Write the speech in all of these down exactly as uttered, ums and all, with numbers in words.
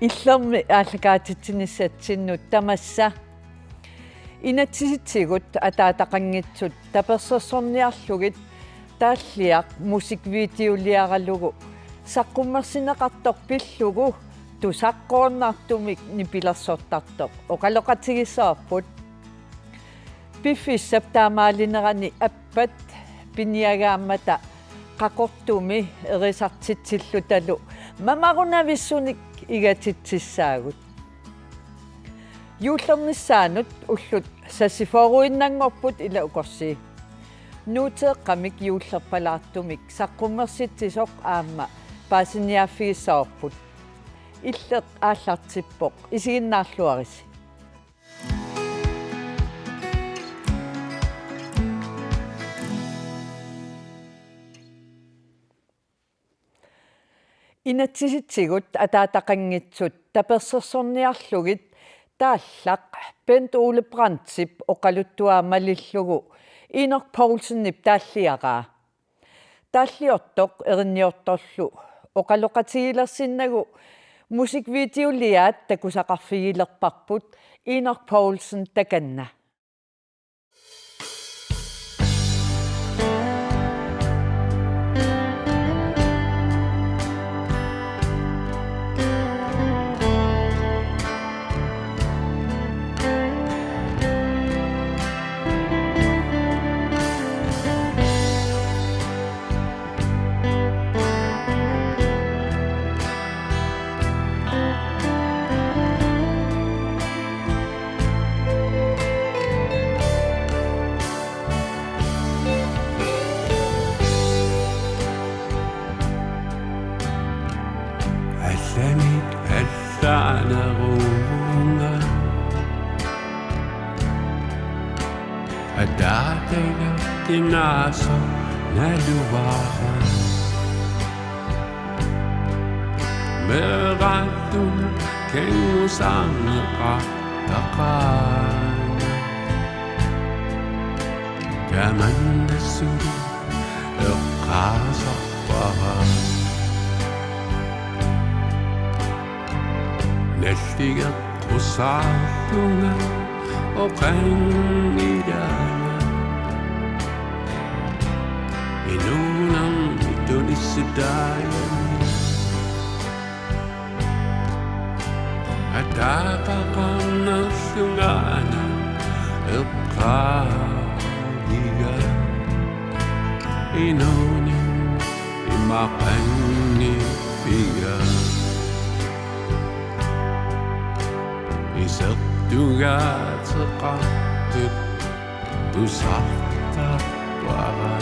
Illermi aallakaatitsinissatsinnut tamassa. Inatsisitigut ataataqanngitsut tapersersorniarlugit Taalliaq musikvideoliaralugu saqqummersinneqartoq pillugu tusaqqoornartumik nipilersortartoq oqaloqatigisaarput. Piffissap taamaalinerani appat piniagaammata Qaqortumi erisartitsillutalu mamarunavissunik igatitsissaagut. Juullernissaanut ullut seksogfyrreinnanngorput ila ukorsii. Nuuteeqqamik juullerpalaartumik saqqummersitsisoq aamma paasiniaaffigissavarput. Illeq aallartippoq, isiginnaarluarisi. Inatsisitigut ataataqanngitsut tapersersorniarlugit Taallaq Bent Ole Brandtip oqaluttuaa malillugu Enok Poulsenip taalliaraa. Taalliortoq erinniortorlu oqaloqatigilersinnagu musikvideoliaat takusaqarfigilerparput. Enok Poulsen takanna. Allanit allaaneruvunga. Ataataga kinaasoq naluara. Meeraallunga kingusaarneqartaqaanga. Tamanna suli eqqaasarpara. Nalligeqqusaarlunga oqanngilanga. Inuunermi tunissutaagami. Ataataqarnerlungaana eqqaagiga. Inuuninni imaqanngiffiga. Isertugaateqartut tusartarpara.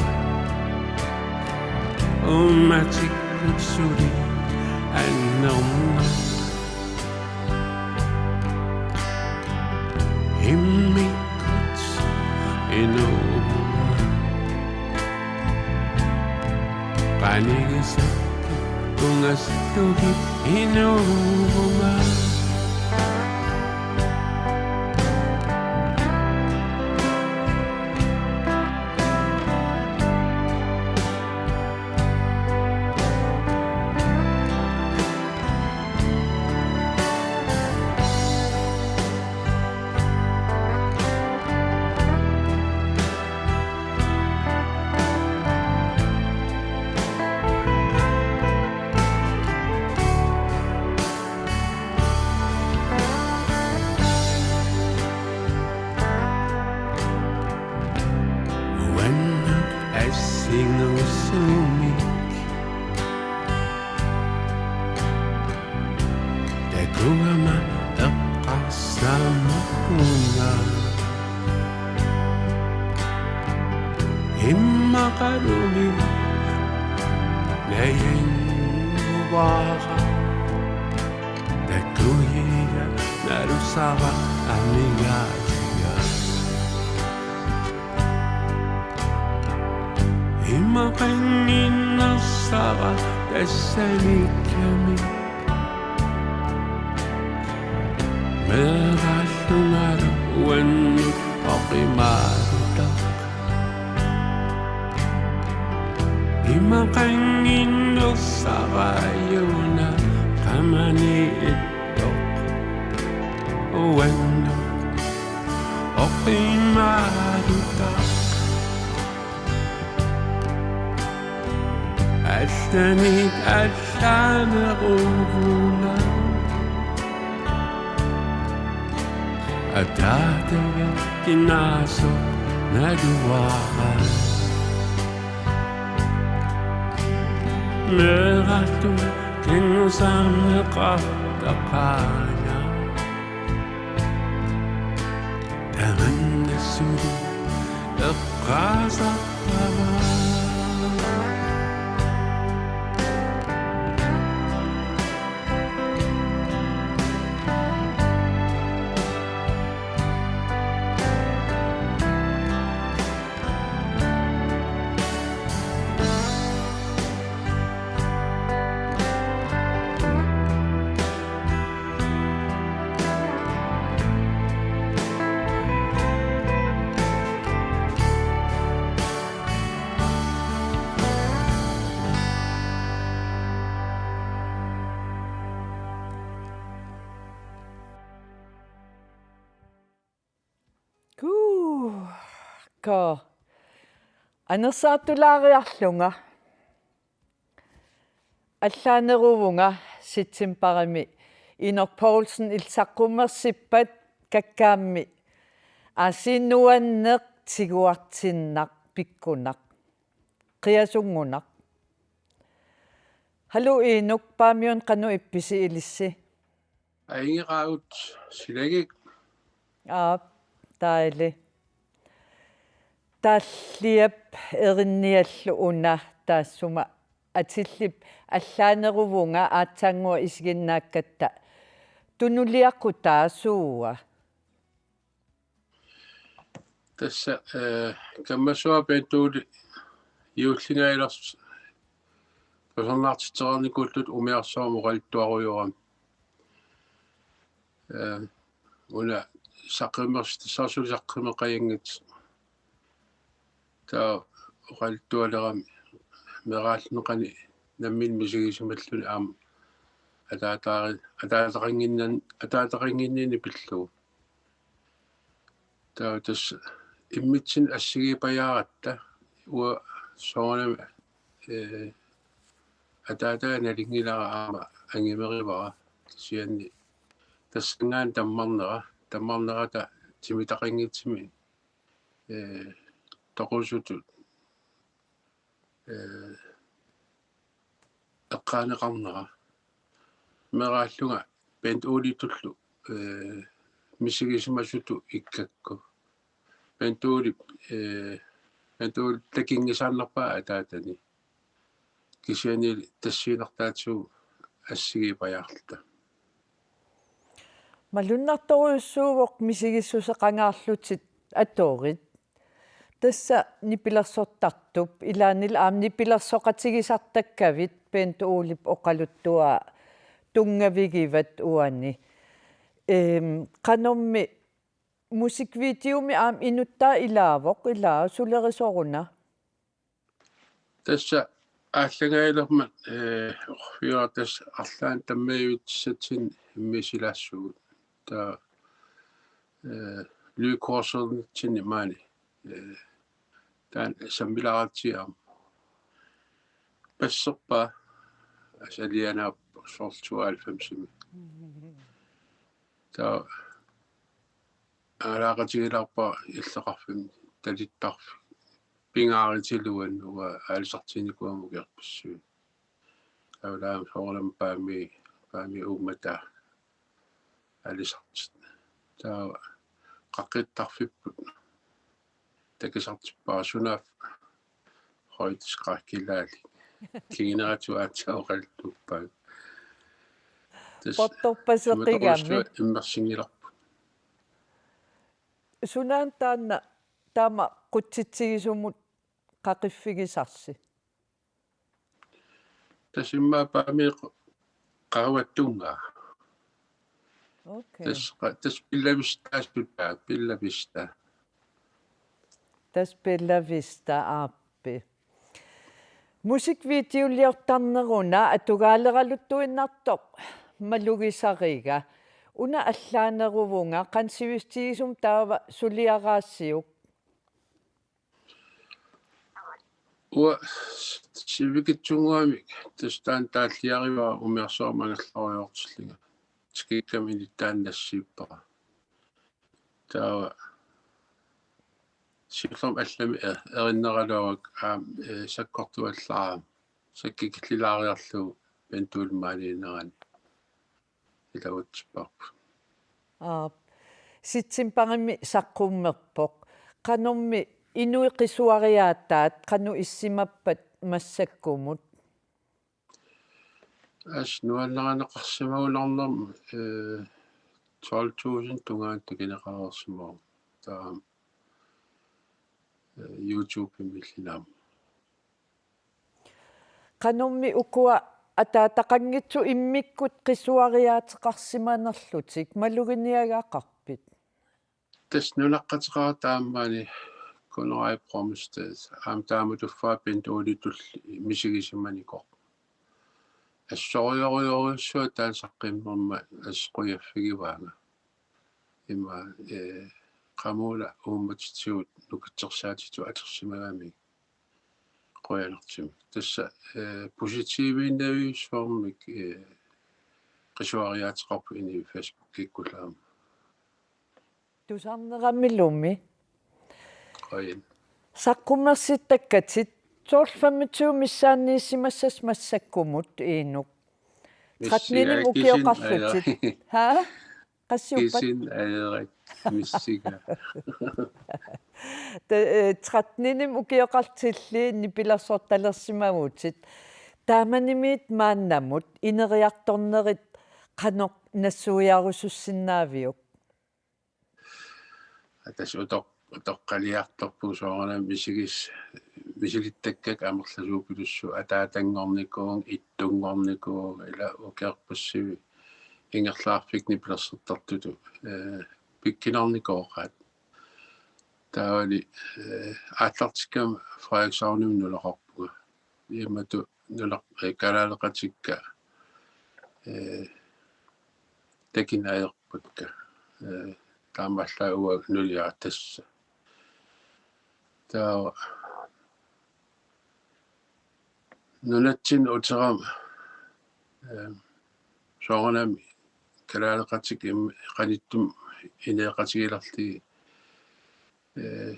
Uummatikkut suli annerma. Immikkut inuuvunga. Qanigisakkit ungassutut inuuvunga. Uannut assingusuumik. Takuama eqqarsaamakkunga. Immaqalumi najannguvara. Takugiga nalusara amigaatiga. Imaqannginnersara tassanikkami. Meeraallungalu uannut oqimaalutaq. Imaqannginnersarajuuna qamani Uannut oqimaaluta. Allanik allaaneruvunga. Ataataga kinaasoq naluara. Meeraalluta kingusaarneqartaqaanga. Tamanna suli eqqaasarpara. Kuu. Ko. Anersaartulaariarlunga. Allaaneruvunga septembarimi Inok Poulsen illit saqqummersippat Kakkaammi. Aasiit nuanneq, tiguartinnaq, pikkunaq. Qiasunngunaq. Haluu Inok, Paamiuni qanoq ippisi ilissi? Aingeraavut silagik. Aap, dejlig. Talliap erinniallu una taassuma atillip allaaneruvunga aatsaannguaq isiginnaakkatta tunuliaqutaasuua. Tassa, eh, Kammassuaq Bendt Ole juullingajalersoq tusarnaartitsereernikuulluta umiarsuarmi oqaluttuarujoorami. Eh, una saqqummersi-, tassa suli saqqummeqqajanngitsoq. Taava oqaluttualerami meeraalluni qanoq nammineq misigisimalluni aamma ataataari-, ataataqannginnan-, ataataqannginninneq pillugu. Taava tassa immitsinnut assigiipajaaratta uanga soorunami, eh, ataataga nalunngilara aamma angimerivara, kisianni tassanngaannaq tammarnera, tammarnerata timitaqanngitsumik, eh, toqusutut, eh, eqqaaneqarnera. Meeraallunga Bendt Olitullu, eh, misigisimasutut ikkakku. Bendt Olip, eh, Bendt Olip takunngisaannarpaa ataatani. Kisiannili tassiinnartaatigut assigiipajaarluta. Malunnartorujussuuvoq misigissuseqangaarlutit atorit. Tassa nipilersortartup, ilaanni aamma nipilersoqatigisartakkavit Bendt Olip oqaluttuaa tunngavigivat uani. Ehm, qanormi musikvideomi aamma inuttaa ilaavoq, ilaa sulerisoruna? Tassa aallangaajalermat, eh, orfiuara tassa arlaannik tammaavitsissatsinnut immiussilaassuugut. Taava, eh, lydkursusertitsinni maani, eh, taanna sammilaaratsigu aamma. Basserpaa, assilianaappoq soorlu tooghalvfemsimi. Taava aalaaqatigilaarpara illoqarfimmi talittarfik. Pingaarutilik uanga aalisartinnikuugama ukiorpassuit. Taava aamma soorunami Paami, Paami uummataa aalisartut. Taava qaqittarfipput takusartippara sunaaffa højteskrækkilaalik. Kinguneratut aatsaat oqaluttuuppaat. Tassa portorpaseqigami. Imatut immersinngilarput. Sunaana taanna taama qutsitsigisumut qaqiffigisarsi? Tassa immaqa Paami qaravattunngaa. Okay. Tassa qa-, tassa Bella Vista sutaa, Bella Vista. Tassa Bella Vista aappi. Musikvideoliortarneruna atugaaleraluttuinnartoq malugisariga. Una allaaneruvunga, qanoq sivisutigisumik taava suliaraasiuk? Uanga sivikitsunnguamik tassa taanna taalliarivara umiarsuarmi angerlariartorlunga. Tikikkami inittaanut nassiuppara. Taava siullermik allamik e-, erineraluarpara aamma, ee, sakkortuallaarama. Sakkukillilaariarlugu Bentuup maaniinnerani ilagutsipparput. Aap. Septembarimi saqqummerpoq. Qanormi inuit qisuariaataat qanoq issimappat massakkumut? Assut nuannarineqarsimagunarnermi, ee, tolv tusind tungaanut takuneqareersimavoq. Taava, ee, YouTube-imi illit aamma. Qanormi ukua ataataqanngitsut immikkut qisuariaateqarsimanerlutik maluginiagaqarpit? Tassa nunaqqateqarata aamma maani Gunnar Bromstedt aamma taama tuffa Bentuullu misigisimanikoq. Assorujorujorujussuaq taanna saqqummermat assut qujaffigivaanga. Ima, ee, qamuuna uummatitsigut nukittorsaatitut atorsimagamik qujanartumik. Tassa, ee, positiviinnavissuarmik, ee, qisuariaateqarpoq inuit Facebookikkullu aamma. Tusarneramilumi. Qujan. Saqqummersittakkatit soorlu femogtyve missaanniissimassasi massakkumut, Inuk. Missi-, tretteninik ai, kisin, ukioqarlutit. Ai, ai. Haa? Qassiuppat? Kisin aerak missinga. Ta-, ee, tretteninik ukioqarlutilli nipilersortalersimavutit. Taamanimiit maannamut ineriartornerit qanoq nassuiarusussinnaaviuk? Tassa utoq-, utoqqaliartorpugut soorunami misigis-, misilittakkakka amerlasuupilussuit ataatanngornikuuvunga, ittunngornikuuvunga, ila ukiorpassuit ingerlaarfik nipilersortartutut, ee, pikkunarnikooqaat. Taavali, ee, aallartikkama Frederikshavnimi nunaqarpunga. Imatut nunaq-, ee, kalaaleqatikka, ee, takuneq ajorpakka. Ee, taamaallaat uanga nuliara tassa. Taava nunatsinni uterama, ee, soorunami kalaaleqatikka im-, qanittumi ineeqatigilerlugit, ee,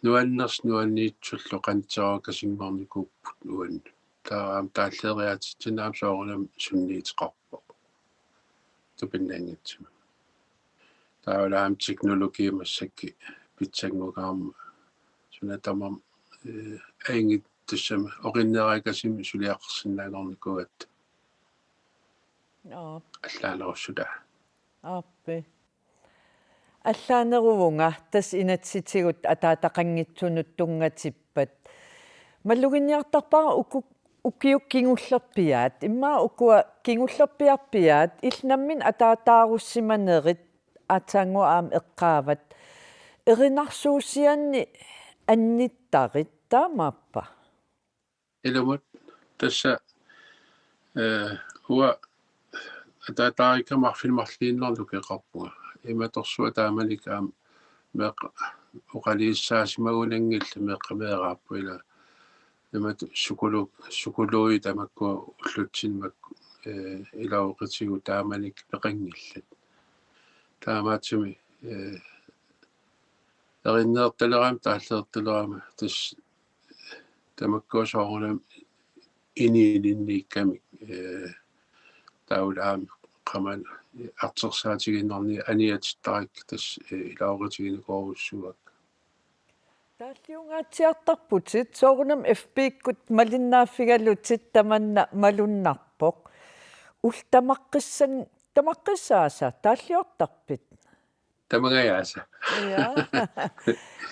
nuannersut nuanniitsullu qanitsereerakasinngornikuupput uannut. Taava aamma taalleriaatsitsinnut aamma soorunami sunniuteqarpoq tupinnanngitsumik. Taava aamma teknologi massakkut pitsanngugaarmat suna tamarmi, ee, ajunngitsussami oqinneeraakasumik suliaqarsinnaanngornikuugatta. Aap. Allaanerussutaa. Aappi. Allaaneruvunga, tassa inatsisitigut ataataqanngitsunut tunngatippat. Maluginiartarpara uku-, ukiut kingullerpiaat, immaqa ukua kingullerpiarpiaat, illit nammineq ataataarussimanerit aatsaannguaq aamma eqqaavat. Erinarsuusianni annittarit, taamaappa? Ilumut tassa, ee, uanga ataataarikkama arfineq-marluinnarnik ukioqarpunga. Imatorsuaq taamanikkut aamma meeqqat oqaluussisimagunanngillat meeqqat meeraapput ila. Imatut psykolo-, psykologit tamakkua ullutsinni makku, ee, iluaqutigalugu taamanikkut peqanngillat. Taamaattumik, ee, erinartalerama, taallertalerama, tassa tamakkua soorunami inuuninniikkamik, ee, taavalu aamma qamani artorsaatigiinnarni aniatittarakku tassa, ee, iluaqutiginikoorujussuuakka. Taalliungaatsiartarputit, soorunami F B-kkut malinnaaffigalutit tamanna malunnarpoq. Ullut tamaqqissan-, tamaqqissaasa taalliortarpit? Tamangajaasa. Ja.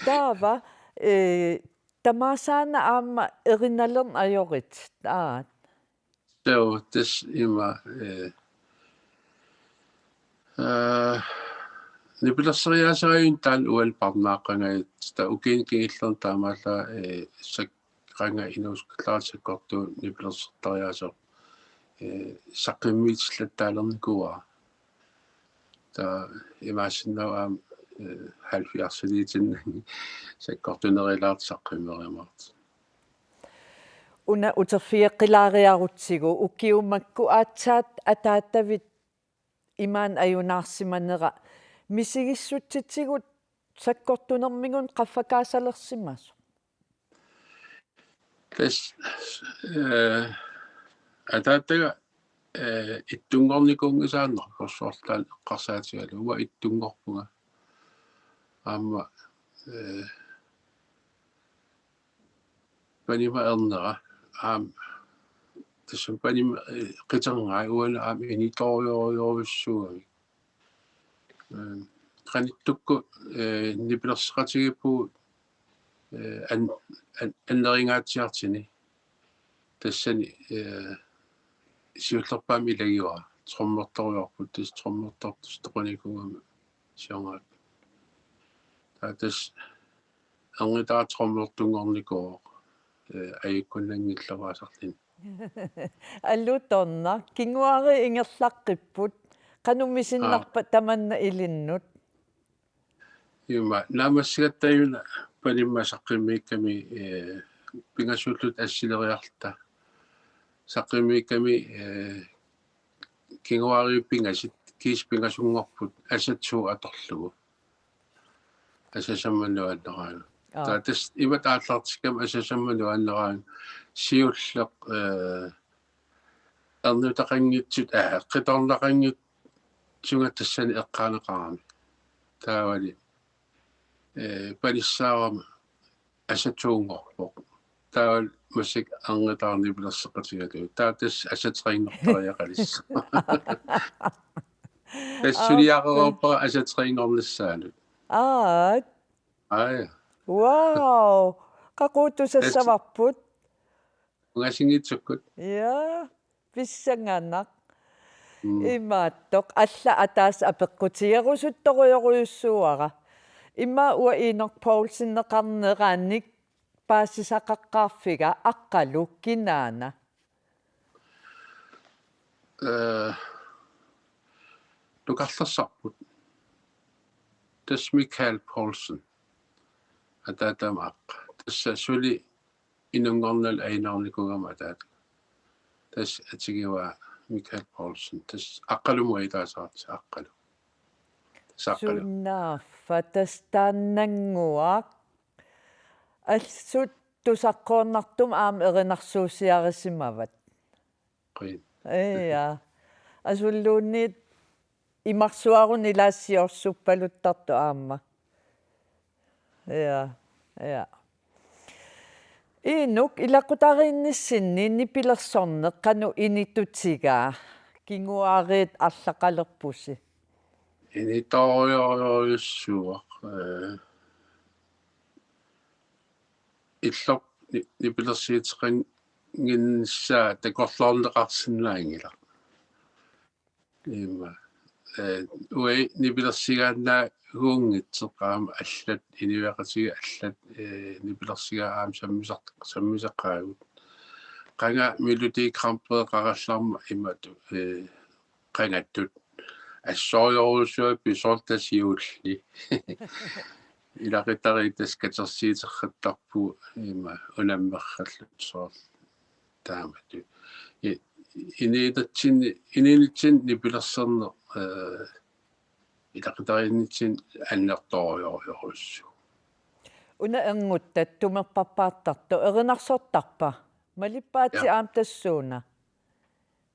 Taava, ee, tamaasaana aamma erinalerneq ajorit. Aat. Suu, tassa ima, ee, ee, nipilersoriaaseq ajunngilaq taanna uanga parnaaqqangajattoq, taava ukiuni kingullerni taamaallaat, ee, sak-, qanga inuusuttuaraq sakkortuumik nipilersortariaaseq, ee, saqqummiutillattaalernikuuara. Imaassinnaavoq aamma, eh, halvfjerdsiliitinnagit sakkortunerulaartut saqqummerumaartut. Una uterfigeqqilaariarutsigu ukiut makku aatsaat ataatavit imaanngitsoq ajunaarsimanera misigissutsitigut sakkortunerminnut qaffakaasalersimasoq. Tassa, eh, ataataga, eh, ittunngornikuunngisaannarpoq soorlu eqqarsaatigalugu uanga ittunngorpunga. Aamma, eh, panima ernera, aamma, tassami panima, eh, qitergai uani aamma initoorujorujussuugami. Eh, qanittukkut, eh, nipilersoqatigiippugut, eh, an-, an-, annerungaatsiartuni. Tassani, eh, siullerpaamik ilagivaat, trommertorujoorput, tassa trommertortussaq toqunikuugama siornatigut. Taava tassa erngutaaq trommertunngornikuuvoq, eh, ajukkunnanngilluinnarluni. Alutornaq, kinguaariit ingerlaqqipput, qanoq misinnarpa Aa. tamanna ilinnut? Ima, naammassigatta aajuna panimma saqqummiukkami, eh, pingasuulluta assileriarluta. Saqqummiukkami, eh, kinguaariit pingasut, kiisa pingasunngorput, asatsuut atorlugu. Asasammat nuannaraangat. Aa. Taava tassa imatut aallartikkama asasammat nuannaraangat siulleq, eh, ernutaqanngitsut, eh, qitornaqanngitsunga tassani eqqaaneqarami. Taavali, eh, panissaarama asatsuunngorpoq. Taava massakkut erngutaaq nipilersoqatigalugu. Taava tassa asateriinngortariaqalissaaq. Tassa Aa, suliaqarpara asateriinngornissaanut. Aat. Aaja. Wow. Qaqugu tusassavarput? Ungasinngitsukkut. Ja. Pissanganaq. Mm. Imaattoq alla ataaseq apeqqutigerusuttorujorujussuuara. Ima uanga Enok Poulseneqarneraannik paasisaqaqqaarfiga Aqqalu kinaana? Eh, nukarlersarput. Tassa Michael Poulsen. Ataatama aamma. Tassa suli inunngornerlu ajunaarnikuugama ataata. Tassa atigivaa Michael Poulsen. Tassa Aqqalumut ajutaasaratsi Aqqalu. Tassa Aqqalu. Sunaaffa tassa taannannguaq. Assut tusaqqoornartumik aamma erinarsuusiarisimavat. Qujan. Ja. Asulluunniit imarsuaruni ilaasiorsuppaluttartoq aamma. Ja, ja. Enok, ilaqutariinnissinni nipilersorneq qanoq initutigaa? Kinguaariit arlaqalerpusi. Initoorujorujussuaq, eh, illoq ni-, nipilersuuteqannginnissaa takorloorneqarsinnaanngilaq. Ima. Eh, uagut nipilersugaannaagunngitsoq aamma allat, inuiaqatigiit allat, eh, nipilersugaat aamma sammisaq-, sammisaqaagut. Qanga Melodi Grand Prix-qarallarmat imatut, eh, qangattut. Assorujussuaq pisorta siulli. Ilaqutariit tassa katersuuteqartarpugut ima unammerallutik soorlu taamatut. I-, inuunitsinni, inuunitsinni nipilersorneq, eh, ilaqutariinnitsinni annertoorujorujussuuvoq. Una ernguttat tumerpappaartartoq erinarsortarpa? Malippaatit Ja. aamma tassuuna?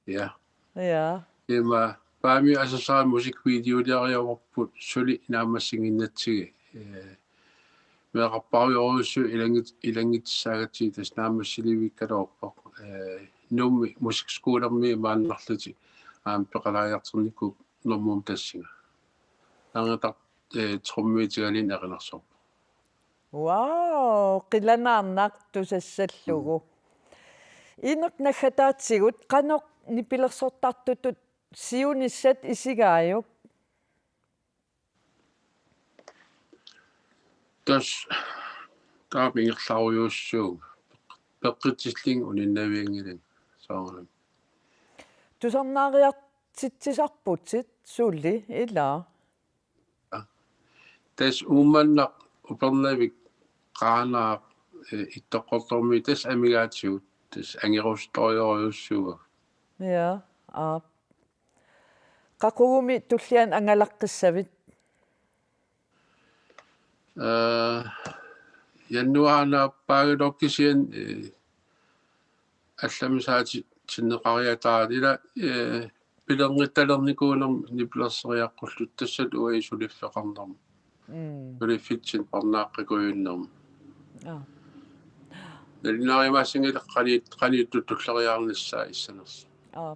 Ja. Ja. Ima Paamiut asasaat musikvideoliariavarput suli naammassinnginnatsigit. Eh, meerarpaarujorujussuit ilanngit-, ilanngutissaagatsigu tassa naammassilivikkaluarpoq. Eh, Nuummi musikskolermiut maannarlutik aamma peqalaajartornikuupput Nuummut tassunga. Erngutaq, eh, trommiutigalugu erinarsorpoq. Wow, qilanaarnaq tusassallugu. Mm. Enok, naggataatigut qanoq nipilersortartutut siunissat isigaajuk? Tassa taama ingerlarujussuuvunga. Peqqutsillugu uninnavianngilanga soorunami. Tusarnaariartitsisarputit suli, ilaa? Tassa Uummannaq, Upernavik, Qaanaaq, eh, Ittoqqortoormiit tassa amigaatigut, tassa angerustorujussuuagut. Ja, aap. Qaqugumi tulliani angalaqqissavit? Eh, januaari naappaagaluarpoq kisianni, eh, allamisaati-, tinneqariataat ila, eh, pilerngittalernikuunermik nipilerseriaqqulluta, tassa uagut suliffeqarnermut. Mm. Suliffitsinni parnaaqqikkujuinnarmik. Aa. Nalunaarumaassinnaagit qaniit-, qanittut tulleriiaarnissaa issanersoq. Aa.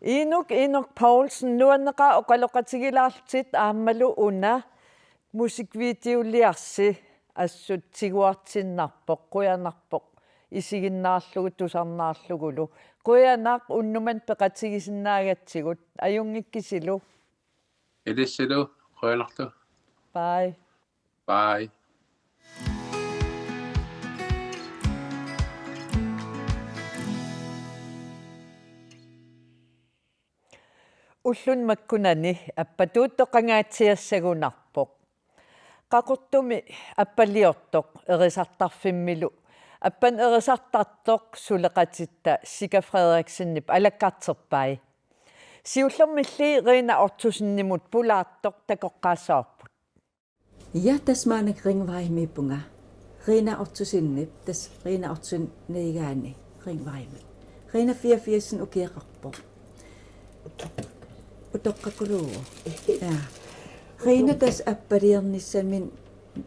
Inuk, Inuk Poulsen, nuanneqaaq oqaloqatigilaarlutit aammalu una musikvideoliarsi assut tiguartinnarpoq, qujanarpoq, isiginnaarlugu tusarnaarlugulu. Qujanaq unnuk manna peqatigisinnaagatsigut, ajunngikkisilu. Ilissilu, qujanarlu. Bye. Bye. Ulluni makkunani appatuuttoq qangaatsiassagunarpoq. Qaqortumi appaliortoq erisartarfimmilu. Appan erisartartoq suleqatitta Sika Frederiksenip alakkarterpai. Siullermilli Rina Ottosenimut pulaartoq takoqqaassavarput. Ja, tassa maannakkut Ringvarmiippunga. Rina Ottosenip, tassa Rina Ottosen niigaani Ringvarmi. Rina fireogfirsini ukioqarpoq. Utoqqakuluuvoq. Ja. Rina tassa appaliornissaminnik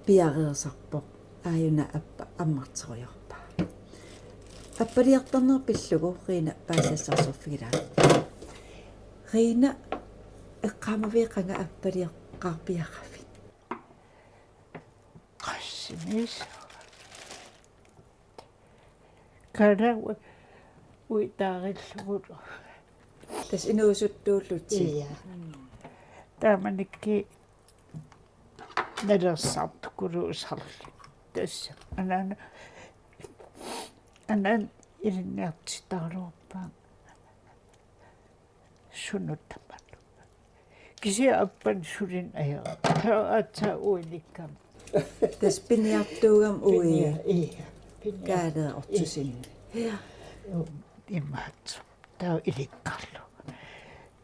piareersarpoq. Aajuna appa ammarterujorpaa. Appaliortarneq pillugu Rina paasisassarsiorfigilaarpoq. Rina, eqqaamavit qanga appalioqqaarpiaravit? Qassinis. Kaaleq uitaarillugulu. Tassa inuusuttuullutit. Ja. Taamanikkut nalersartukuluusarluni. Tassa anaana, anaana ilinniartitaraluarpaa. Sunut tamanut. Kisianni appan sulin ajorpaa. Taava aatsaat uinikkam. Tassa piniartuugami uii. Pinia-, ii, piniar-, Kaaleq Ottosenip. Ii. Ja. Imaattoq. Taava ilikkarlugu.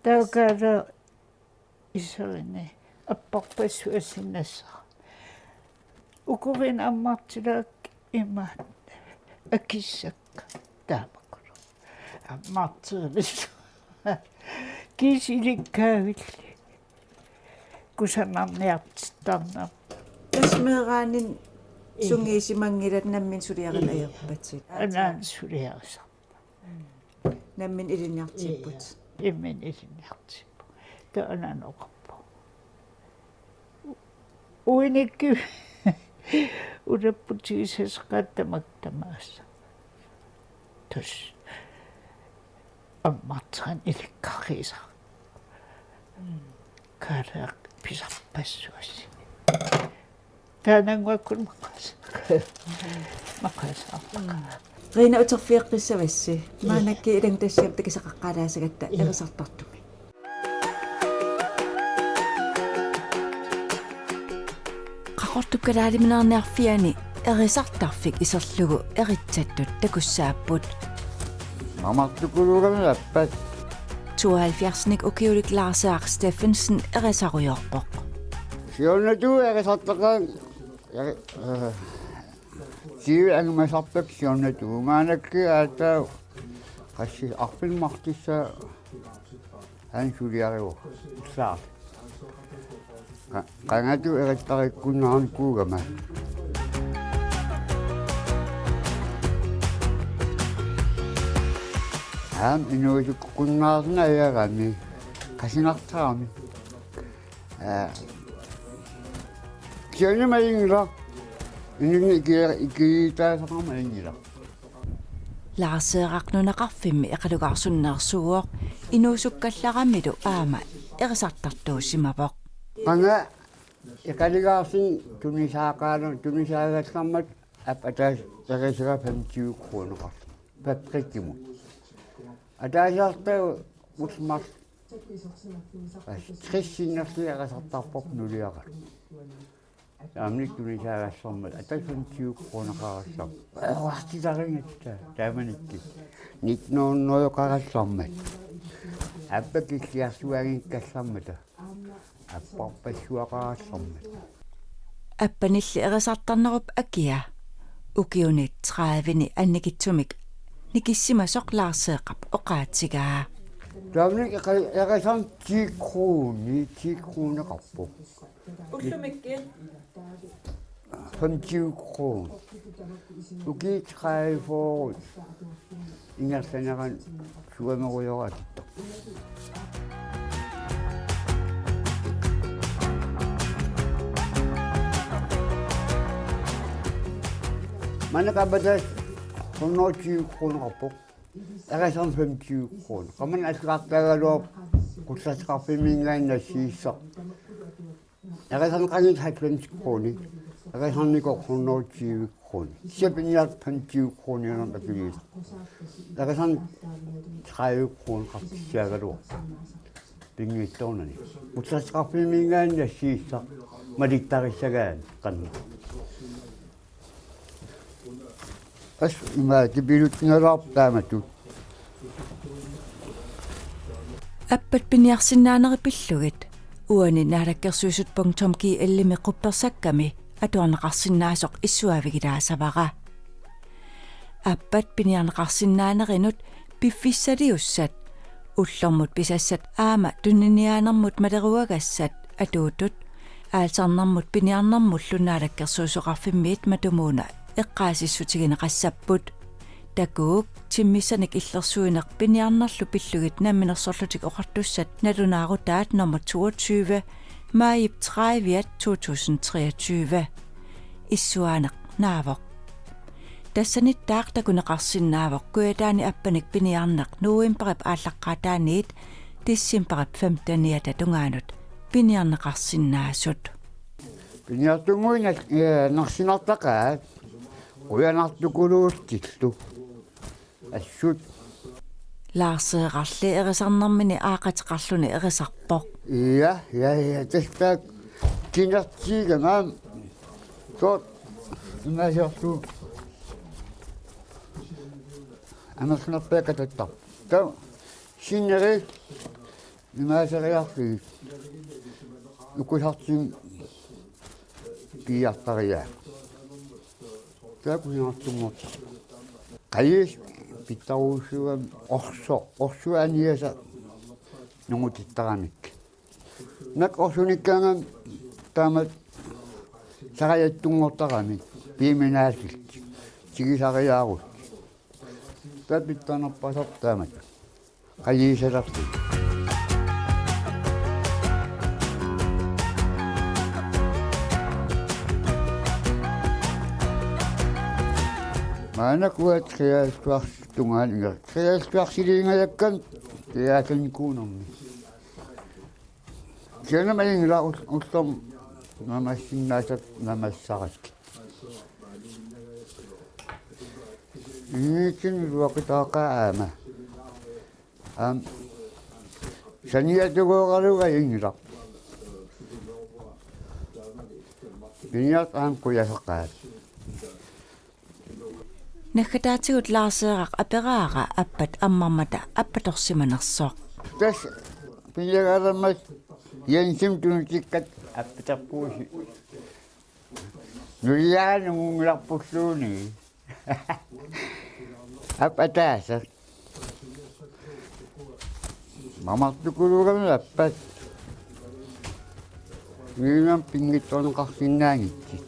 Taava Kaaleq iserini apparpassuarsinnassaq. Uku Rina ammartilaarluni ima akissakka taamakulu. Ammartilaarluni. Kiisa ilikkaavilli. Kusanarniartittarnermut. Tassa meeraaninni, ii, sungiusimanngillat nammineq suliarinavianngippat. Anaana suliarisarpaa. Nammineq ilinniartipput. Ii, imminut ilinniartipput. Taava anaana oqarpoq: Uinikkut ulapputigisassaqaat tamakku tamaasa. Tassa ammarteranik ilikkarisaarluni. Kaaleq pisarpassuarsi. Taanna angua kun maqas-, maqasaarpakka. Rina, uterfigeqqissavassi. Ii. Maannakkut ilanngutassamik takusassaqaqqaalaasagatta, ii, erisartartumik. Qaqortup Kalaaliminerniarfiani erisartarfik iserlugu eritsattut takussaapput. Mamartukuluugami appat. Tooghalvfjerdsinik ukiulik Lars Erik Steffensen erisarujoorpoq. Siornatigut erisartaqaanga, eri-, eh, tyve angumasarpakka siornatigut, maannakkut aatsaat qassit arfineq-marlunnik aana suliarivoq. Ilaa. Qa-, qangatut erittarikkunnaarnikuugama. Aamma inuusukkunnaarneq ajorami. Qasunartarami. Aa. Kisianni malinngilaq. Inunnik iki-, ikiuutaasaqarama malinngilaq. Lars Erik nunaqarfimmi Eqalugaarsunneersuuvoq, inuusukkallaramilu aamma erisartartuusimavoq. Qanga Eqalugaarsunik tunisaaqaana-, tunisaagallarmat aap ataaseq erisara femogtyve kroneqarluni fabrikkimut. Ataasiarluta ullut marluk Tassa tres sinnerlugu erisartarparput nuliaqarluni. Aamma nitten tunisaagassarmat, ata femogtyve kroneqarallarpoq. Oqartitarigatta taamanikkut. Nitten hundredeqarallarmat. Appat killiarsuaanngikkallarmata. Apparpassuaqarallarmat. Appanilli erisartarnerup akia ukiuni tredive-ni annikitsumik nikissimasoq Lars Seeqap oqaatigaa. Taamani eqa-, erisarneq ti kroner, ti kroneqarpoq. Ullumikkut? Femogtyve kroner. Ukiut tredive ingerlanerani suamerujoraatit. Maanna aamma tassa hundrede og tyve kroneqarpoq. Erisarneq femogtyve kroner. Qamani allagartagaluarpoq qullerteqarfimminngaanniit nassiussaq. Erisarneqanngitsoq halvfems kroner. Erisarnikoq hundrede og tyve kroner. Kisianni piniartut femogtyve kroner akiliisa. Erisarneq tredive kroner qaffissiagaluarpoq. Pinngitsoornani. Qullerteqarfimminngaanniit nassiussaq malittarissagaa qanoq. As ima tipilutsinalaarpoq taamatut. Appat piniarsinnaanerit pillugit uani naalakkersuisut punktum G L-imi quppersakkami atuarneqarsinnaasoq issuaavigilaassavara. Appat piniarneqarsinnaanerinut piffissaliussat, ullormut pisassat aamma tuniniaanermut maleruagassat atuuttut, Alzheimermut piniarnermullu Naalakkersuisoqarfimmiit matumuuna eqqaasissutigineqassapput. Takuuk, timmissanik illersuineq piniarnerlu pillugit Namminersorlutik Oqartussat nalunaarutaat nummer toogtyve, maajip tredive to tusind treogtyve. Issuaaneq naavoq. Tassaniittaaq takuneqarsinnaavoq Kujataani appanik piniarneq novembarip aallaqqaataaniit decembarip femteniata tungaanut piniarneqarsinnaasut. Piniartunnguit, eh, narsinartaqaat, qujanartukuluutsillu. Assut. Lars Seeqarli erisarnermini aaqateqarluni erisarpoq. Ja, ja, ja, tassa kinertiigama. Sooq imaasiorlugu amerlanerpaat katattarpoq. Taava sinneri imaaseriarlugit ukusartin piiartariaa. Taava kusanartunngortoq. Qajiit pitsarujussuugami orsoq, orsuaniasa nungutittaramik. Naak orsunikkaangami taamatut sariattunngortaramik piiminaasillutik. Tigisariaarut. Taava pitsaanerpaasarpoq taamatut. Qajiisalerlutik. Maannakkut triastuarsi tungaanut, triastuarsiliingajakkami triathlonikuunermi. Kisianni aamma inngilaq ul-, ullormut namassinnaasat namassarakkit. Inngikkunik iluaqutaaqaaq aamma. Aamma saniatigooralugu inngilaq. Piniartut aamma kujasaqaat. Naggataatigut Lars Seeqaq aperaara appat ammarmata appatorsimanersoq. Tassa piniagaarammat Jensimik tunutikkatta appaterpuusi. Nuliaanut nungungilarpulluunniit. Aap, ataaseq. Mamartukuluugami appat. Ngiinam pinngitsoorneqarsinnaanngitsut.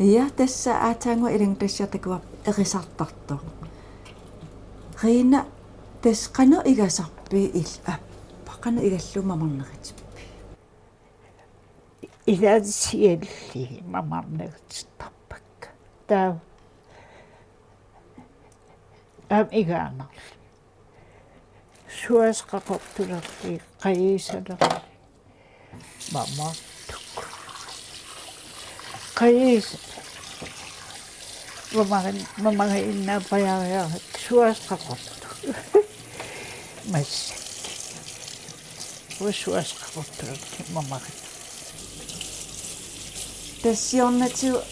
Ja, tassa aatsaannguaq ilannguttassiaq takuarput erisartartoq. Rina, tassa qanoq igasarpit il-, appat qanoq igallugu mamarnerutippiuk? Ilaasialli mamarnerutittarpakka. Taava aamma igaanarluni. Suasoq qaqortulerluni, qajiisalerluni. Mamartukku. Qajiis-, Mamarin, mamarinnaapajariarakku suasoqaqortoq. Massakkut. Uanga suasoqaqortoq mamarinnaapajariarakku. Tassa siornatigut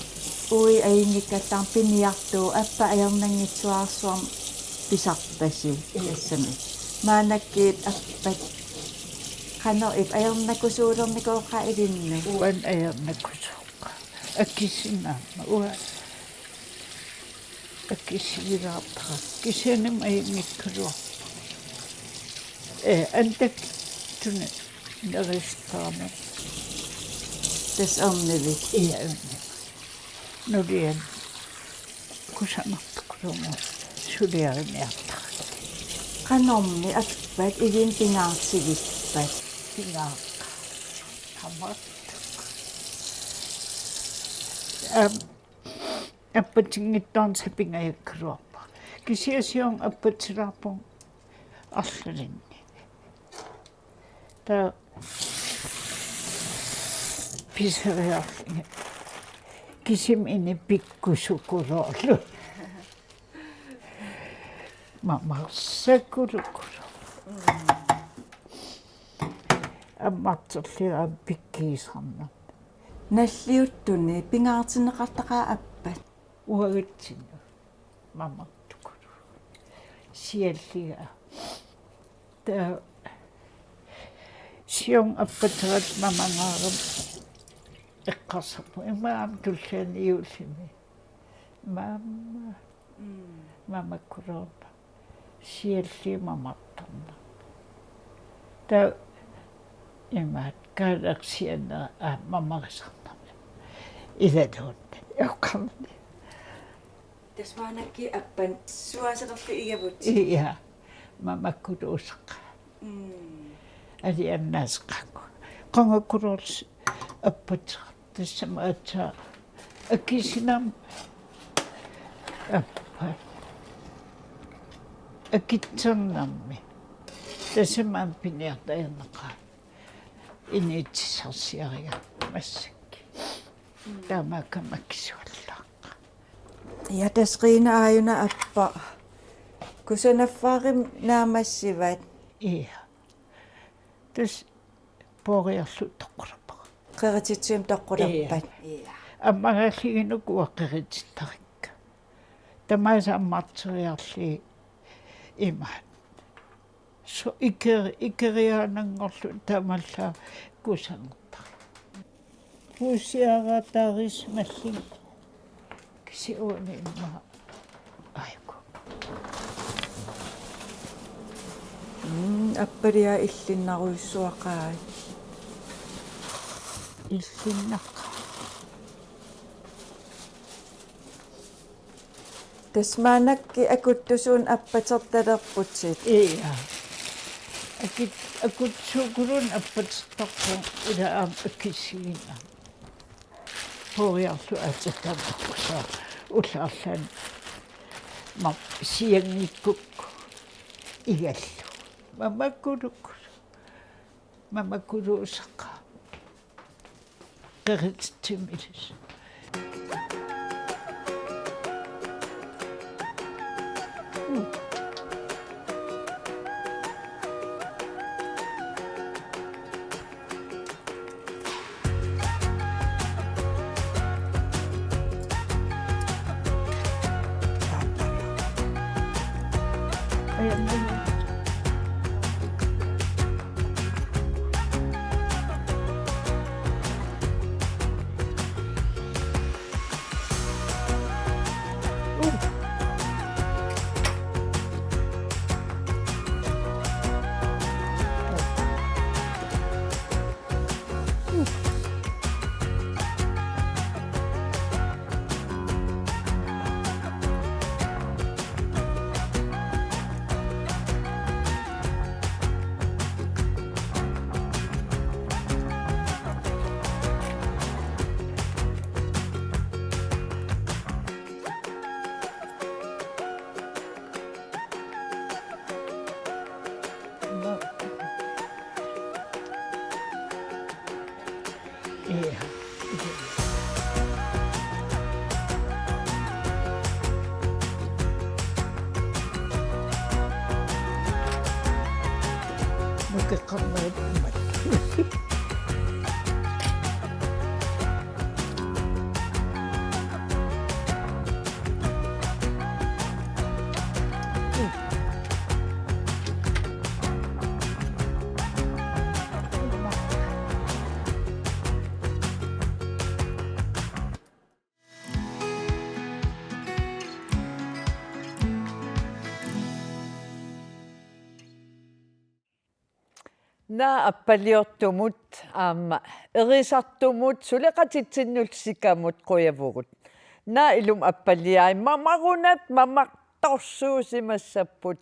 uagut ajunngikkallarneq piniartuuvoq, appat ajornanngitsuararsuarmik pisarpasi. Ii. Tassami. Maannakkut appat qanoq ippa, ajornakusuulernikuuvoq ilinnut? Uanga ajornakusuuvoq. Akisinaammat uanga akisuulaartara. Kisianni ajunngikkaluarpoq. Ee, antakitsunik neriussutaaneq. Tassa ornivik. Ii, ornivik. Nuliani kusanartukuluunniit suliariniartarakkit. Qanormi appat ilinnut pingaartigippat? Pingaartoq. Tamarmik. Aamma appatinngitsoornani sapingajakkaluarpara. Kisianni siorna appatilaarpunga arlalinni. Taava pisariarlunga kisimi inuit pikkusukuluullugit. Mamarsakuluullugit. Ammarterlunga pikkusunnarnani. Nalliuttuni pingaartinneqartaqaaq appat? Uagutsinnut mamartukuluullugit. Sialliga. Taava siorna appateratta mamangaarama eqqarsarpunga: Immaqa aamma tulliani juullimi. Mamma. Mm. Mamakkuluunniit. Sialliga mamartarnera. Taava imaattoq galaxianera aamma mamarisarnera. Ilaluunniit. Oqarni. Tassa maannakkut appat suaasarlugit igavutit. Ii, ii. Mamakkuluusaqaaq. Mm. Alianaasaqaaq. Qangakkuluulluni appateqartoq. Tassami aatsaat akisinaammat appat akitsornermi. Tassami aamma piniartut ajornaqaaq. Inuutissarsiarigaarput massakkut. Taamaakkami akisuallaaqaaq. Ja, tassa Riina aajuna appat. Kusanarfaarimmi naammassivat. Ii. Tassa pooriarlugu toqqorlappaat. Qerititsivimmi toqqorlappat. Ii. Ii. Ammaraalliginnukua qeritittarikka. Tamaasa ammarteriarlugit imaattoq. Su-, iker-, ikeriaannanngorlugu taamaallaat kusanartariaqarpoq. Puussiaraataarisi malling. Kisianni uani immaqa. Aiku. Mm, appaliaq illinnarujussuaqaat. Illinnaqa. Tassa maannakkut akuttusuunik appatertalerputit. Ii. Akut-, akuttusuukuluunniit appatertarpunga ilaa aamma akisuuginnarmik. Pooriarlugu aatsaat tamakkusunnguaq ullaarlaani. Aamma siangikku igallu. Mamakkuluulluni. Mamakkuluusaqaaq. Qerititsivimmi ilissi. Takusinnaavarput immaqalu. Naak appaliortumut aamma erisartumut suleqatitsinnullu sikamut qujavugut. Naak ilumut appaliai mamarunat mamartorsuusimassapput.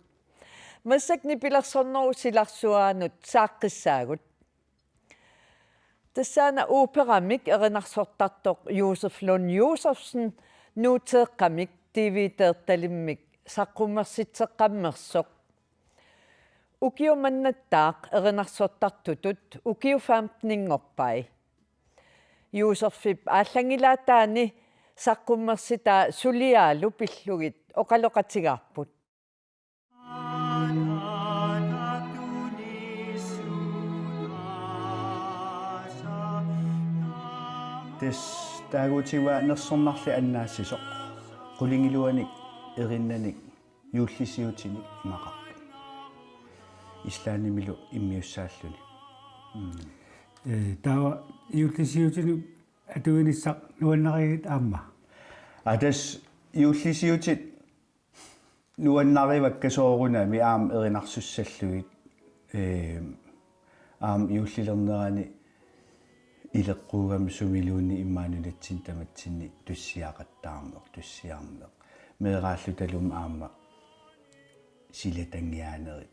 Massakkut nipilersornerup silarsuaanut saaqqissaagut. Tassaana operamik erinarsortartoq Josef Lund Josefsen nuuteeqqamik D V D-rtalimmik saqqummersitseqqammersoq. Ukiumannattaaq erinarsortartutut ukiut femteninngorpai. Josefip aallanngilaataani saqqummersitaa suliaalu pillugit oqaloqatigaarput. Tassa taaguutigivaa nersornarli annaassisoq. Qulingiluanik, erinnanik, juullisiutinik imaqarpoq. Islandimilu immiussaalluni. Mm. Ee, taava juullisiutinut atuinissaq nuannarigit aamma? Aa, tassa juullisiutit nuannarivakka soorunami aamma erinarsussallugit, ee, aamma juullilernerani ileqquugami sumiluunniit immaqa nunatsinni tamatsinni tussiaqattaarneq, tussiarneq. Meeraallutalu aamma silatangiaanerit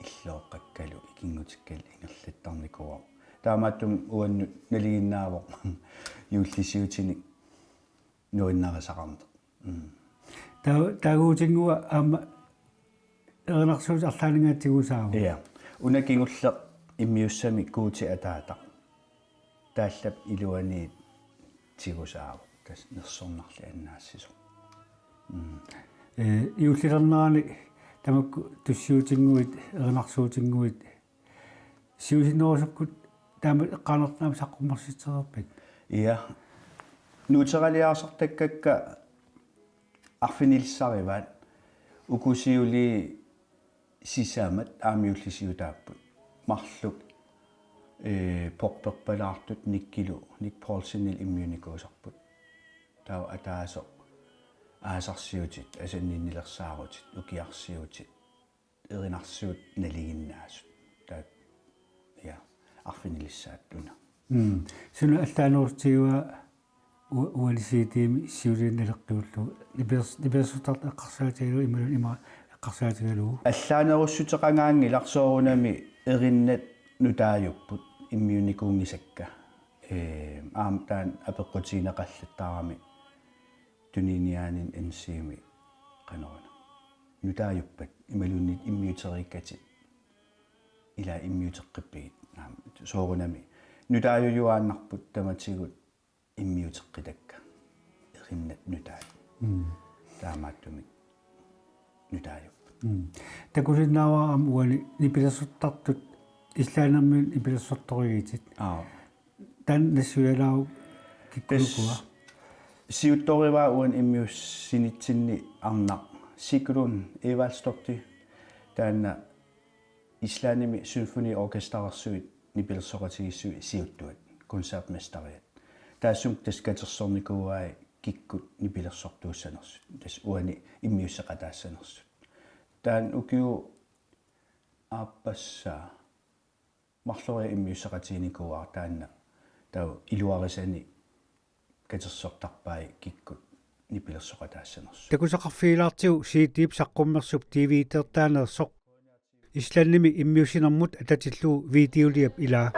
illooqqakkalu ikinngutikkalu ingerlattarnikuuarput. Taamaattumik uannut nalinginnaavoq juullisiutinik nuannarisaqarneq. Mm. Taa-, taaguutinnguaq aamma erinarsuutit arlaanninngaanniit tigusaavoq. Ja. Una kingulleq immiussamik Guuti ataataq. Taallap iluaniit tigusaavoq. Tassa nersornarli annaassisoq. Mm. Ee, juullilernerani tamakku tussiutinnguit, erinarsuutinnguit siusinnerusukkut taama eqqaanertut aamma saqqummersitsereerpit? Ja. Nuuteraliaasartakkakka arfinilissarivaat uku siuliini sisamat aamma juullisiutaapput. Marluk, ee, porperpalaartut Nikkilu, Nick Poulsenillu immiunnikuusarput. Taava ataaseq aasarsiutit, asanninnilersaarutit, ukiarsiutit, erinarsuut nalinginnaasut. Taakku, ja, arfinilissaat una. Mm. Suna allaanerussutigivaa u-, uani C D-mi siuliani naleqqiullugu? Nipilers-, nipilersortartut eqqarsaatigalugu imaluunniit ima eqqarsaatigalugu? Allaanerussuteqangaanngilaq, soorunami erinnat nutaajupput immiunnikuunngisakka. Ee, aamma taanna apeqqutigineqallattaarami tuniniaaninni N C-mi qanoruna. Nutaajuppat imaluunniit immiuteriikkatit. Ila immiuteqqippigit. Aamma soorunami nutaajujuaannarput tamatigut immiuteqqitakka. Erinnat nutaat. Mm. Taamaattumik nutaajupput. Mm. Takusinnaavara aamma uani nipilersortartut Islandimiunut nipilersortorigitit. Aap. Taanna nassuialaaruk kikkulukua? Tassa siuttorivaa uani immiussinitsinni arnaq Sigrún Evaldsdóttir, taanna Islandimi symfoniorkesterersuit nipilersoqatigiissui siuttuat, koncertmesteriat. Taassuma tassa katersornikuuai kikkut nipilersortuussanersut, tassa uani immiusseqataassanersut. Taanna ukiut aappassaa marloriarlunga immiusseqatiginikuuara taanna, taava iluarisani katersortarpai kikkut nipilersoqataassanersut. Takusaqarfigilaartigu C D-p saqqummersup D V D-rtaaneersoq Islandimi immiussinermut atatillugu videoliap ilaa.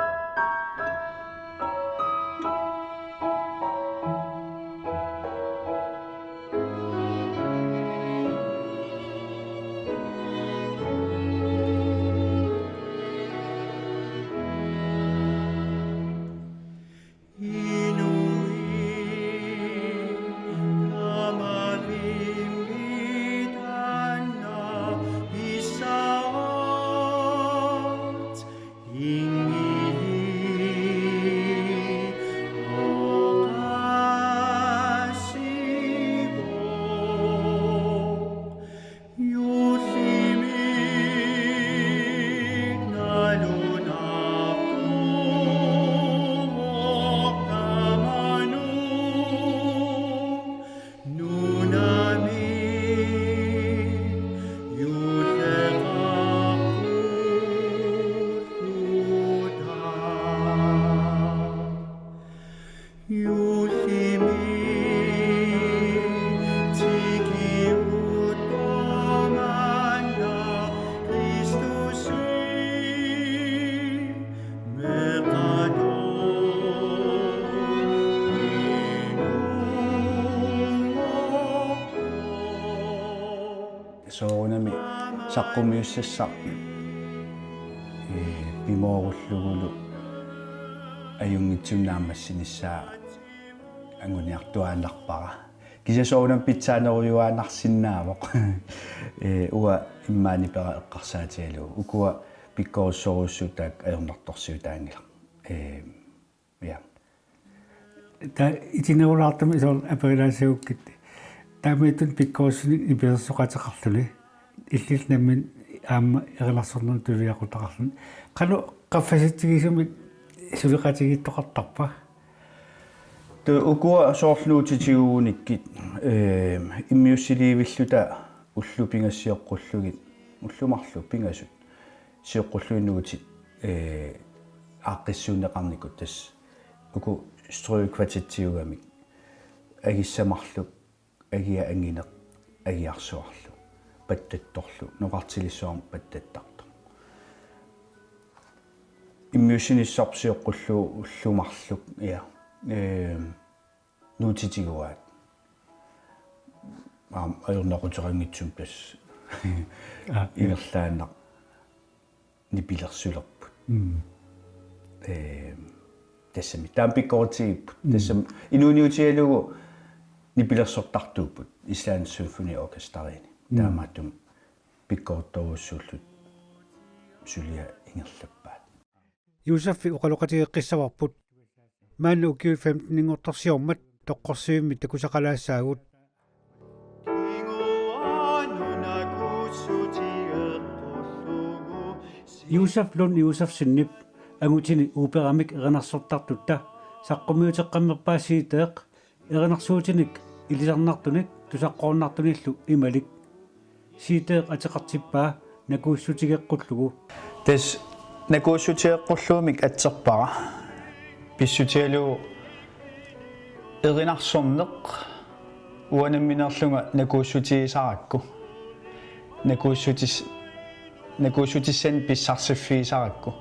Saqqummiussassaq, ee, pimoorullugulu ajunngitsumik naammassinissaa anguniartuaannarpara. Kisianni soorunami pitsaanerujuaannarsinnaavoq. Ee, uanga immaqa nipera eqqarsaatigalugu. Ukua pikkorissorujussuit taakku ajornartorsiutaanngilaq. Ee, ja. Taava itinerulaartumik soorlu aperilaassagukku. Taamaattumik pikkorissunik nipilersoqateqarluni. Illit nammineq aamma erinarsornermik tululiaqutaqarluni. Qanoq qaffasitsigisumik suleqatigiittoqartarpa? Taava ukua soorlu nuutitigut unikkit, ee, immiussiliivilluta ullut pingasut sioqqullugit, ullut marluk pingasut sioqqullugit nuutit, ee, aaqqissuunneqarnikut tassa uku strøkvartettiugamik, agissat marluk, agia angineq, agiarsuarlu, pattattorlu, noqartilissuarmik pattattartoq. Immiussinissaq sioqqullugu ullut marluk, ja, ee, nuutitiguaat. Aamma ajornaquteqanngitsumik tassa. Aa, ja. Ingerlaannaq nipilersulerput. Mm. Ee, tassami. Taama pikkoritsigipput. Mm. Tassami inuuniutigalugu nipilersortartuupput Island Symphony Orchesteriini. Mm. Taamaattumik pikkorittorujussuullutik suliat ingerlappaat. Josefip oqaloqatigeqqissavarput. Maanna ukiut femteninngortorsiormat toqqorsivimmi takusaqalaassaagut. Josef Lund Josefsenip angutini operamik erinarsortartutta saqqummiuteqqammerpaa C D-eq erinarsuutinik ilisarnartunik tusaqqoornartunillu imalik. C D-eq ateqartippaa Nakuussutigeqqullugu. Tassa nakuussutigeqqullugumik atserpara. Pissutigalugu erinarsorneq uanga nammineerlunga nakuussutigisarakku. Nakuussutis-, nakuussutissanik pissarsiffigisarakku.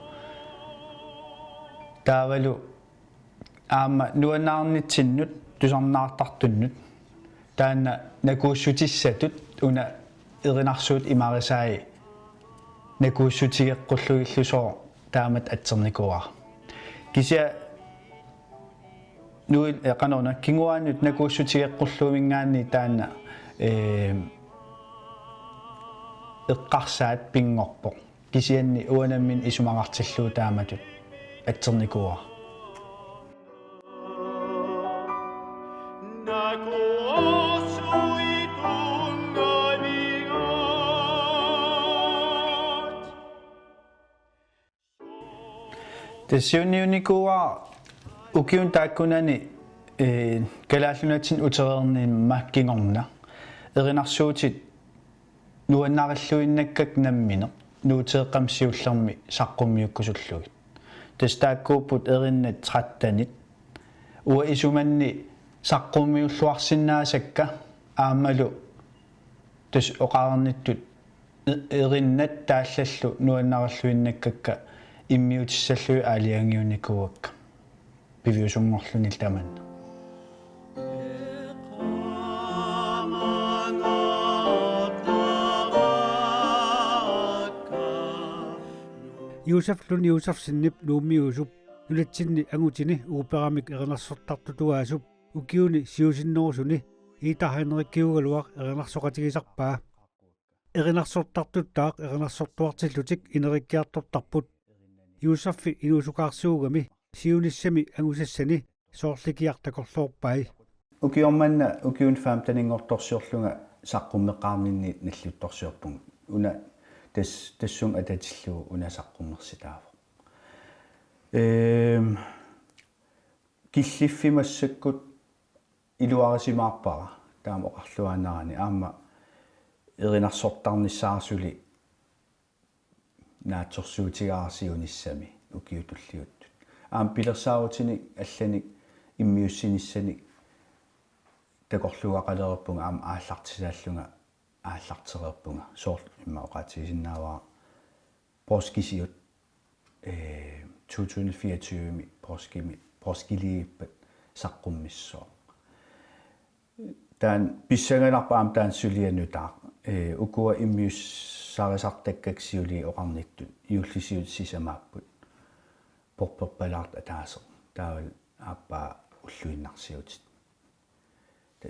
Taavalu aamma nuannaarnitsinnut tusarnaartartunnut. Taanna nakuussutissatut una erinarsuut imarisai nakuussutigeqqullugillu sooq taamatut atsernikuuara. Kisianni nuil-, ee, qanoruna, kinguaannut nakuussutigeqqulluguminngaanniit taanna, ee, eqqarsaat pinngorpoq. Kisianni uanga nammineq isumaqartillugu taamatut atsernikuuara. Tassa siunniunnikuuara ukiuni taakkunani, ee, Kalaallit Nunatsinni utereernimma kingorna erinarsuutit nuannarilluinnakkakka nammineq nuuteeqqamik siullermik saqqummiukkusullugit. Tassa taakkuupput erinnat trettenit. Uanga isumanni saqqummiulluarsinnaasakka aammalu tassa oqareernittut e-, erinnat taallallu nuannarilluinnakkakka immiutissallugit aalajangiunnikuuakka piviusunngorluni tamanna. Josef Lund Josefsenip Nuummiusup nunatsinni angutini operamik erinarsortartutuaasup ukiuni siusinnerusuni Ida Henrikkiugaluaq erinarsoqatigisarpaa. Erinarsortartuttaaq erinarsortuartillutik inerikkiartortarput. Josefi inuusukaarsuugami siunissami angusassani soorlikiaq takorloorpai. Ukioq manna ukiuni femteninngortorsiorlunga saqqummeqqaarninni nalluttorsiorpunga. Una tas-, tassunga atatillugu una saqqummersitaavoq. Ehm, killiffik massakkut iluarisimaarpara taama oqarluaannarani aamma erinarsortarnissaa suli naatsorsuutigaara siunissami ukiut tulliuttut. Aamma pilersaarutinik allanik immiussinissanik takorluugaqalereerpunga aamma aallartisaallunga aallartereerpunga soorlu immaqa oqaatigisinnaavara poorskisiut, ee, to tusind fireogtyve-mi poorskimi, poorskiliivippat saqqummissaaq. Taanna pissanganarpoq aamma taanna suliaq nutaaq. Ee, ukua immiussarisartakkakka siuliini oqarnittut juullisiut sisamaapput. Porperpalaartoq ataaseq. Taavalu aappaa ulluinnarsiutit. Ta-,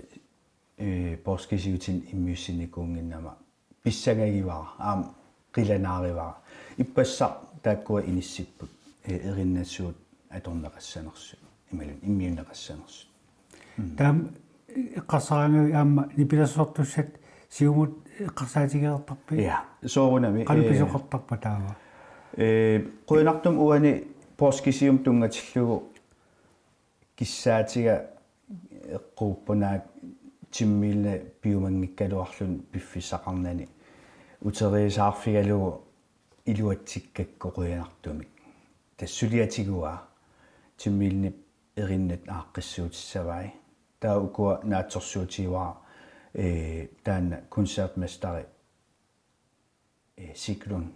ee, poorskisiutinut immiussinikuunnginnama pissangagivara, aamma qilanaarivara. Ippassaq taakkua inissipput, ee, erinnasuut atorneqassanersut, imaluunniit immiunneqassanersut. Mm. Taama eqqarsaraangavit aamma nipilersortussat siumut eqqarsaatigereertarpit? Ja, soorunami, qanoq, ee, pisoqartarpa taava? Ee, qujanartumik uani poorskisiumut tunngatillugu kissaatiga eqquupput, naak Jim Milne piumanngikkaluarluni piffissaqarnani uteriisaarfigalugu iluatsikkakku qujanartumik. Tassa suliaq tiguaa, Jim Milnep erinnat aaqqissuutissavai. Taava ukua naatsorsuutigivara, ee, taanna koncertmesteri, ee, Sigrun,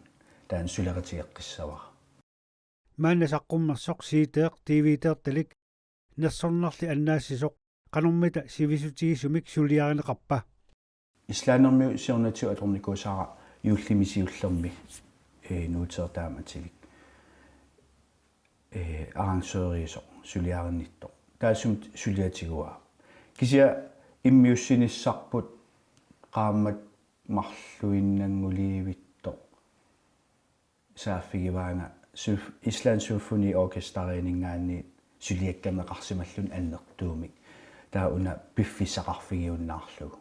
taanna suleqatigeqqissavara. Maanna saqqummersoq C D-eq D V D-ertalik nersornarli annaassisoq qanormita sivisutigisumik suliarineqarpa? Islandimiut siornatigut atornikuusara juullimi siullermi, ee, nuuteertaamatilik, ee, arrangøriusoq, suliarinnittoq. Taassuma suliaq tiguaa. Kisianni immiussinissarput qaammat marluinnannguliivittoq saaffigivaanga symf-, Island Symphony Orchesterianinngaanniit suliakkaneqarsimalluni annertuumik. Taava una piffissaqarfigiunnaarlugu.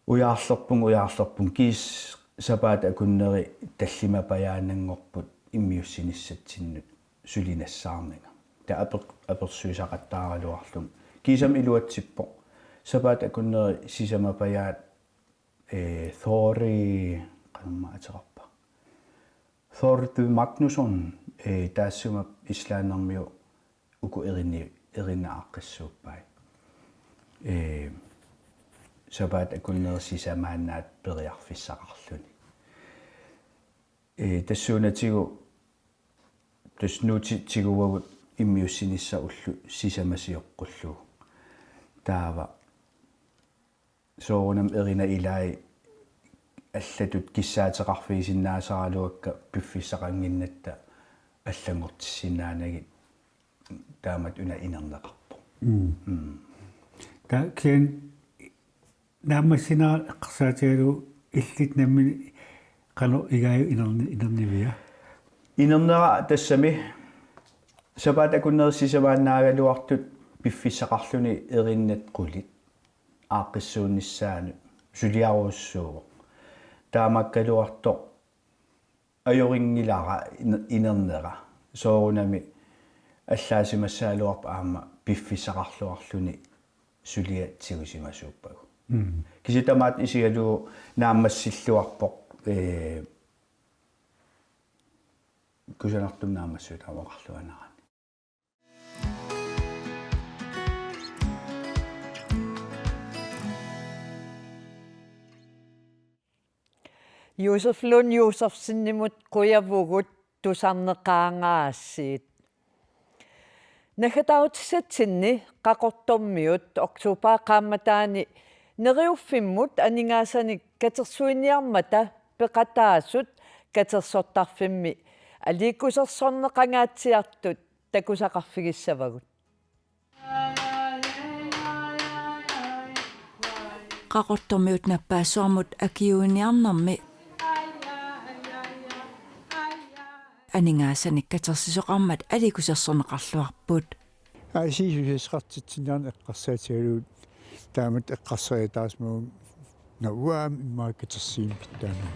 Ujaarlerpunga, ujaarlerpunga, kiisa sapaatip akunneri tallimapajaannanngorput immiussinissatsinnut sulinassaarnanga. Taava apeq-, apersuisaqattaaraluarlunga. Kiisami iluatsippoq. Sapaatip akunneri sisamapajaat, ee, Thori, qanormaa ateqarpa? Thordur Magnusson, ee, taassuma islandimiu uku erinni-, erinnat aaqqissuuppai. Ee, sapaatip akunneri sisamaannaat periarfissaqarluni. Ee, tassuunatigut tassa nuutit tiguagut immiussinissaq ulloq sisamat sioqqullugu. Taava soorunami erinat ilaat allatut kissaateqarfigisinnaasaraluakka piffissaqannginnatta allanngortissinnaanagit taamatut una inerneqarpoq. Mm. Mm. Taava kisianni naammassinera eqqarsaatigalugu illit nammineq qanoq igaajuk inerni-, inernivia? Inernera tassami sapaatip akunneri sisamaannaagaluartut piffissaqarluni erinnat qulit aaqqissuunnissaanut suliarujussuuvoq. Taamaakkaluartoq ajorinngilara in-, inernera. Soorunami allaasimassagaluarpoq aamma piffissaqarluarluni suliaq tigusimasuuppagu. Mm. Kisianni tamaat isigalugu naammassilluarpoq, ee, kusanartumik naammassutaaqqaarluarnerani. Josef Lund Josefsenimut qujavugut tusarneqaangaasiit. Naggataarutissatsinni Qaqortormiut oktober qaammataani Neriuffimmut aningaasanik katersuiniarmata peqataasut katersortarfimmi aliikkusersorneqangaatsiartut takusaqarfigissavagut. Qaqortormiut nappaassuarmut akiuiniarnermi aningaasanik katersisoqarmat aliikkusersorneqarluarput. Aasiit susassaqartitsinermi eqqarsaatigalugu taamatut eqqarsariataarsimagama nauaam immaqa katersiineq pitsaanut.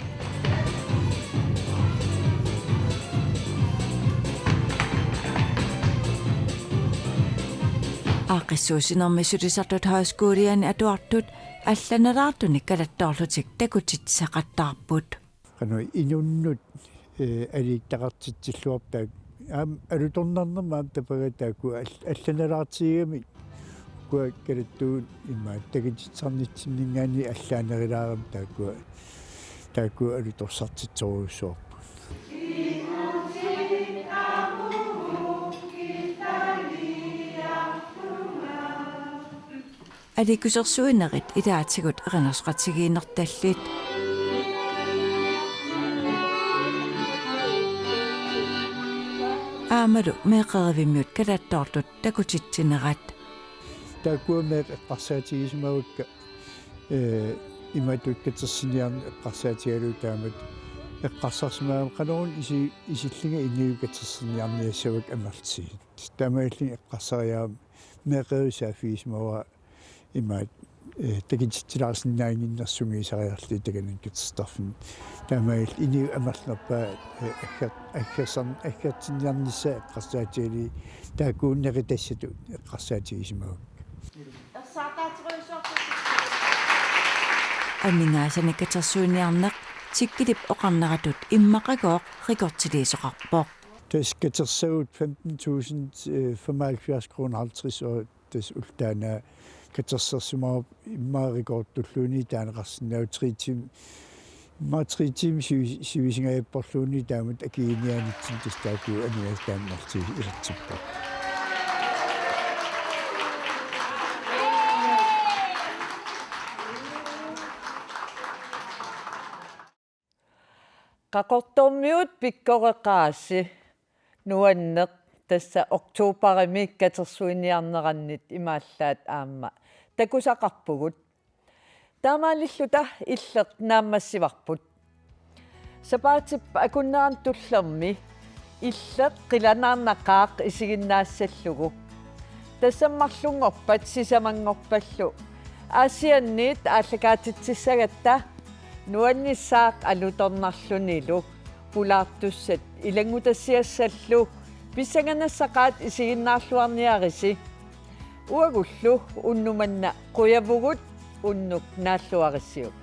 Aaqqissuussinermi sulisartut højskoliani atuartut allanalaartunik kalattoorlutik takutitsisaqattaarput. Qanoq inunnut, ee, aliittaqartitsilluarput taakku. Aamma alutornarnermut aamma tapaga taakku al-, allanalaartigigamik. Ukua kalattuut immaqa takutitsisarnitsinninngaanniit allaanerulaarami taakkua, taakkua alutorsartitserujussuarput. Aliikkusersuinerit ilaatigut erinarsoqatigiinnertallit. Aammalu meeqqerivimmiut kalattoortut takutitsinerat. Taakkua meeqqat eqqarsaatigisimavakka, ee, imatut katersiniarneq eqqarsaatigalugu taamatut eqqarsarsimagama qanoruna isi-, isillinga inuit katersiniarniassavakka amerlatigisut. Taamaalillunga eqqarsariaqarama meeqqeriviup saaffigisimavara imaat, ee, takutitsilaarsinnaannginneq sungiusariarlugit takanani katersortarfinni. Taamaalilluni inuit amerlanerpaat, ee, agger-, aggersar-, aggertinniarnissaat eqqarsaatigalugit taakkuunerit tassatut eqqarsaatigisimavakka. Aningaasanik katersuiniarneq Tikkilip oqarneratut immaqagooq rekordiliisoqarpoq. Tassa katersagut femten tusind, øh, femoghalvfjerds kroner halvtreds øre, tassa ullut taanna katersersimavarput, immaqa rekordilluunniit taaneqarsinnaavoq, tre timer, immaqa tre timer sivi-, sivisingajapporluunniit taamatut akiliiniaanitsinni, tassa taakku aningaasanik taamaalilluni isertipparput. Qaqortormiut pikkoreqaasi nuanneq, tassa oktobarimi katersuiniarnerannit imaallaat aamma takusaqarpugut. Taamaalilluta Illeq naammassivarput. Sapaatip akunnerani tullermi Illeq qilanaarnaqaaq isiginnaassallugu. Tassami marlunngorpat sisamanngorpallu Aasianniit aallakaatitsissagatta nuannissaaq alutornarlunilu pulaartussat ilanngutassiassallu pissanganassaqaat isiginnaarluarniarisi. Uagullu unnuk manna qujavugut, unnuk naalluarisiuk.